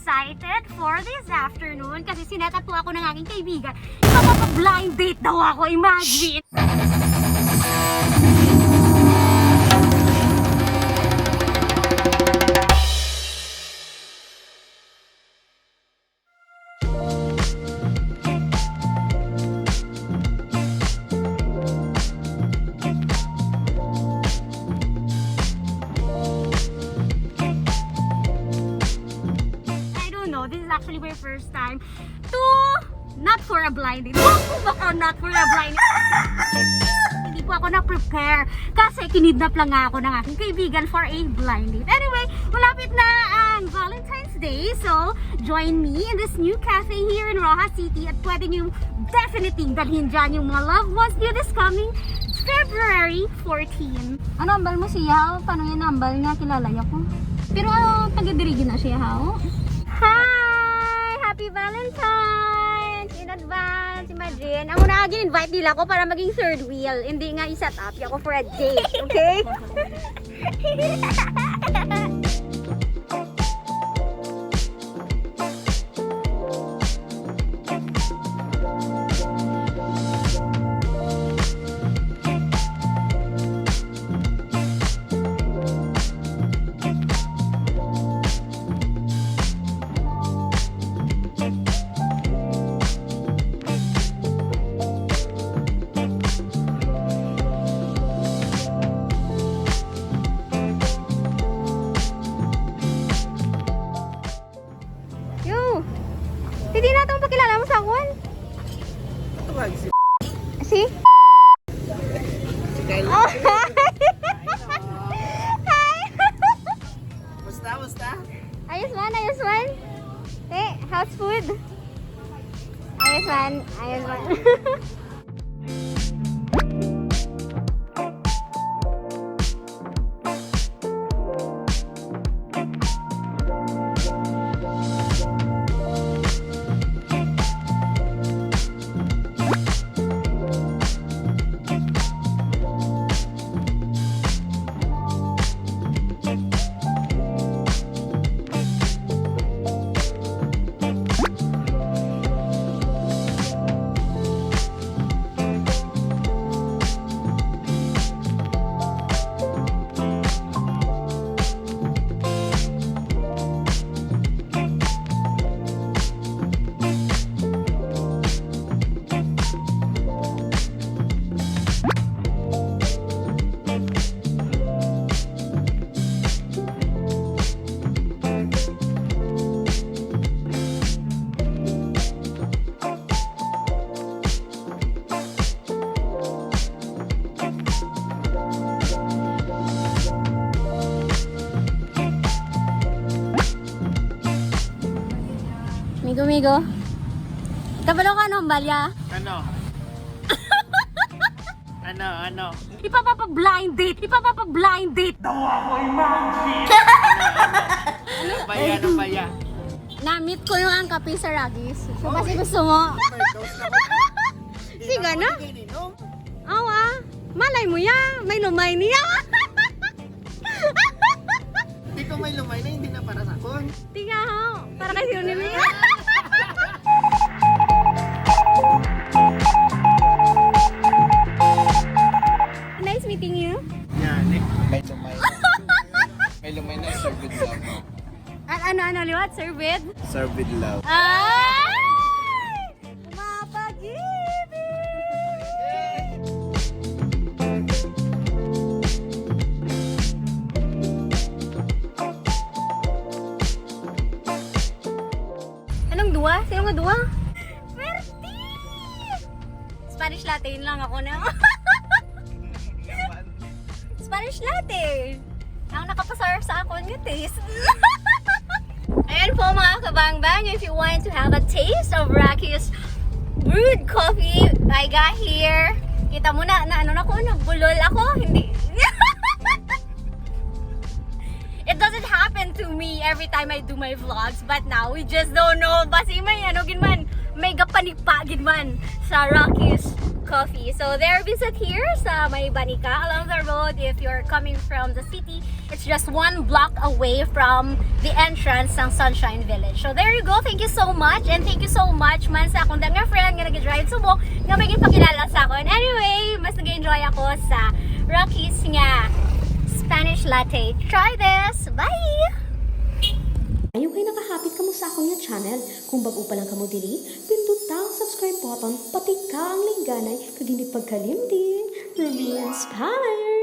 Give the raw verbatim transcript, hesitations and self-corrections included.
excited for this afternoon kasi sinet up po ako ng aking kaibigan. Ipapapa-blind date daw ako, imagine! I don't know. This is actually my first time to not for a blind date. Wag po ba ko not for a blind date? Hindi po ako na-prepare kasi kinidnap lang nga ako ng aking kaibigan for a blind date. Anyway, malapit na ang Valentine's Day. So, join me in this new cafe here in Roxas City at pwede niyo definitely dalhin dyan yung mga loved ones niyo this coming February fourteen. Ano, ambal mo siya? Paano yan ambal nga kilala niya ko? Pero, ah, taga diri gid na siya, ha? Oh. Hi! Happy Valentine's! In advance, imagine. Ang una, gin-invite nila ko para maging third wheel. Hindi nga i-set up ako for a date, okay? Yo! Hindi na itong pakilala mo sa akon? Ito nga, si Si? Si Kyle. Oh, hi! Hi! Basta, basta. Ayos man, ayos man. Eh, how's food? Ayos man, ayos man. Migo, migo. Kabalo ka nung balya? Ano? Ano, ano? Ipapapa-blind date! Ipapapa-blind date! Daw ako, imagine! Ano ba yan? Ano ba yan? Na-meet ko yung ang kape sa Ragis. So, kasi gusto mo. Overdose na ko. Sige na. Hindi na ako ininom. Awa, malay mo ya, may lumay niya. Hindi ko may lumay na, hindi na para sa akon. Tinga ho, para kay Sir Nini. Nice meeting you. Yeah, Nick. May lumay na. May lumay na, sir, good luck. A-, ano, ano, liwat? Sir, with? Sir, with love. Ay! Mapag-ibig! Anong duwa? Sino nga duwa? Swerte! Spanish latte, yun lang ako na. Spanish latte. Ang nakapasar sa akon nga taste. Ayan po, mga kabangbang, if you want to have a taste of Rocky's brewed coffee, I got here. Kita mo na, na ano na ko, nabulol ako. Hindi. It doesn't happen to me every time I do my vlogs, but now we just don't know. Basi may ano gid man, may gapanipa gid man sa Rocky's Coffee. So there, visit here sa may Banica along the road. If you're coming from the city, it's just one block away from the entrance ng Sunshine Village. So there you go. Thank you so much, and thank you so much man sa akong dang nga friend nga nag-drive subong nga may ginpakilala sa akon. Anyway, mas nag-enjoy ako sa Rockies nga Spanish latte. Try this. Bye! Ayaw kay nakahapit kamo sa akon nga channel. Kung bag-o pa lang kamo diri, pinduta ang subscribe button, pati ka ang lingganay, kag hindi pagkalimti. Rumi Inspire!